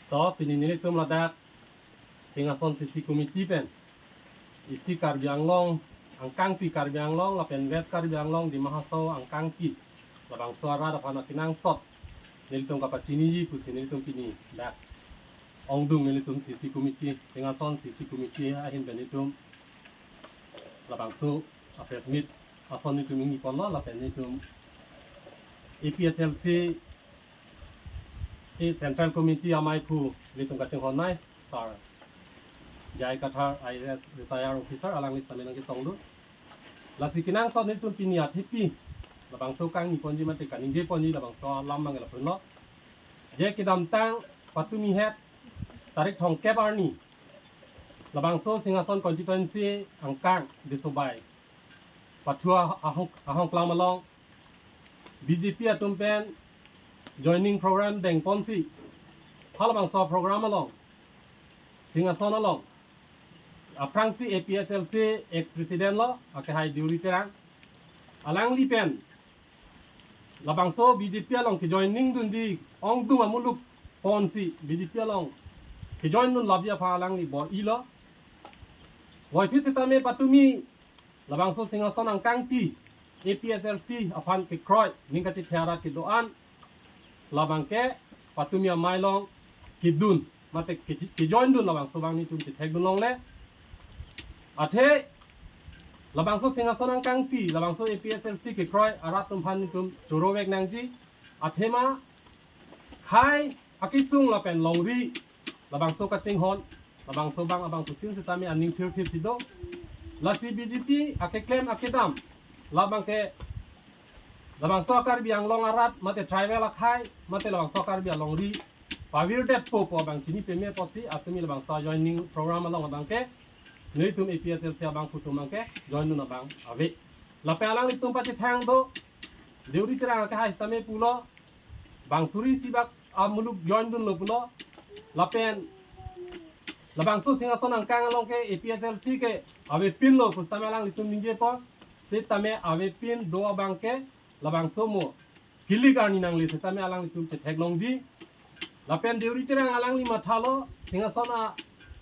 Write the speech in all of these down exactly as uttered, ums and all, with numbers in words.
To pini nelitum ladak Singhason C C Committee pen isi Karbi Anglong angkangpi, Karbi Anglong lapen West Karbi Anglong, Dima Hasao angkangpi labangso arat aphan akenangsot nelitum kapachiniji pusi nelitum pini dak ongdung nelitum C C Committee, Singhason C C Committee ahin pen nelitum labangso a press meet ason nelitum ingniponlo lapen nelitum A P H L C Central Committee amaiphu nelitum kachinghon nai Sir J I Kathar, I A S retired officer, alangli sitame nangketongdun. Lasi kenangsot nelitum pini athepi labangso kangniponji mate kaningjeponji labangso alam abang lapunlo. Je kedamtang patumi het tarik thomkep arni labangso Singhason constituency angkang Disobai Pathu ahong, ahongklam along B J P atum pen joining program dengponsi halabangso program along Singhason along aphrangsi A P H L C ex president lo akehai Deuri Terang, alangli pen labangso B J P along kejoining dunji ongdung amuluk ponsi B J P along kejoin dun labi aphan alangli bor-ilo. Voiphit sitame patumi labangso Singhason angkangpi A P H L C aphan kekroi ning kachethe arat kedo-an labang ke patumi amei along kedun mate ke, kejoin dun labangso abang nelitum chethekdun longle. Athe labangso Singhason angkangpi labangso A P H L C kekroi arat atum aphan nelitum chorovek nangji. Athema khei akesung lapen longri labangso kachinghon labangso abang abangphutin sitame aning thirthip si do. Lasi B J P akeklem akedam labang ke labangso Karbi Anglong arat mate tribal akhei mate labangso Karbi alongri pavirdetpo pu abang chini peme pusi atumi labangso joining program along abang ke nelitum A P H L C abangphu atum abang ke join dun abang ave. Lapen alanglitum pachethang do, Deuri Terang akehai sitame pulo bang suri isi bak amuluk join dunlo pulo. Lapen labangso Singhason angkang along ke A P H L C ke avepinlo pu sitame alanglitum ningjepon. Sitame avepin do abang ke labangso mo kilik arni nangle sitame alanglitum chetheklongji. Lapen Deuri Terang alangli mathalo Singhason a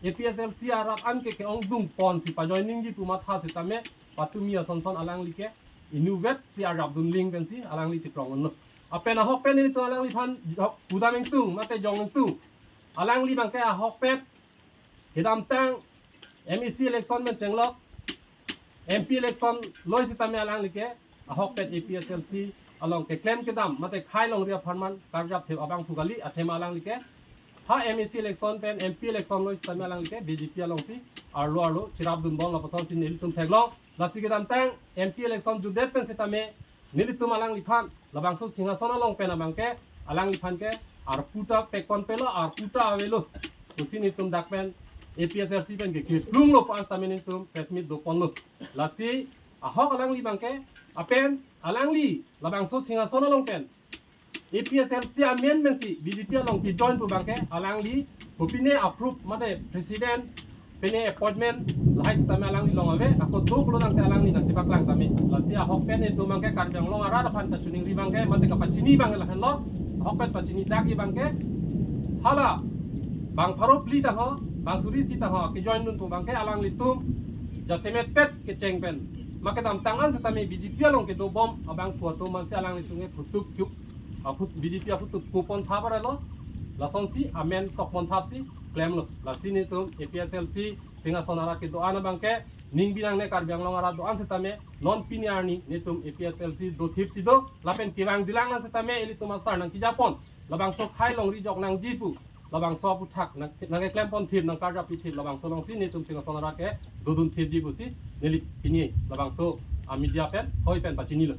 A P H L C arat an ke ke-ongdung ponsi pajoiningji pu matha sitame patumi asonson alangli ke inutvet si arjap dun ling pensi alangli chiprong unlo. Lapen ahok pen nelitum alangliphan jok pudam ingtung mate jong ingtung. Alangli abang ke ahokpet kedamtang M A C election pen chenglok M P election loi sitame alangli ke ahokpet A P H L C along keklem kedam mate khei longri apharman karjap thep abangphu kali, athema alangli ke ha M A C election pen M P election loi sitame alangli ke B J P alongsi arlo arlo chirap dunbom lapusonsi nelitum theklong. Lasi kedamtang M P election jutdet pen sitame nelitum alangliphan labangso Singhason along pen abang ke alangliphan ke arpu ta pekponpelo, arpu ta avelo pusi nelitum dak pen A P H L C pen ke keplunglo pu an sitame nelitum press meet doponlo. Lasi ahok alangli abang ke lapen alangli labangso Singhason along pen A P H L C amen pensi B J P along kejoin pu abang ke alangli kopine approve mate president pine appointment lahai sitame alangli long ave, ako do pulo tangte alangli nangchepaklang tame. Lasi ahok pen nelitum abang ke Karbi Anglong arat aphan kachiningri abang ke mate kapachini abang ke lahenlo. Ahok pen pachini dakji abang ke hala bang pharo phli tangho, bang suri isi tangho kejoin dun pu abang ke alanglitum jasemet pet kecheng pen ma kedamtang an sitame B J P along kedobom abangphu atum ansi alanglitum ke phutup juk aphut B J P aphutup kupon tha barelo. Lasonsi amen tokpon thapsi klemlo. Lasi nelitum A P H L C Singhason arat kedo-an abang ke ning binangne Karbi Anglong arat do-an sitame non pini arni nelitum A P H L C dothipsi do lapen kevangjilang an sitame ilitum asar nangkejapon labangso khei longri jok nangji pu labangso aphuthak nang nangkeklempon thip nangkarjap pi thip labangso alongsi nelitum Singhason arat ke dodun thipji pusi neli pini labangso a media pen hoi pen pachinilo.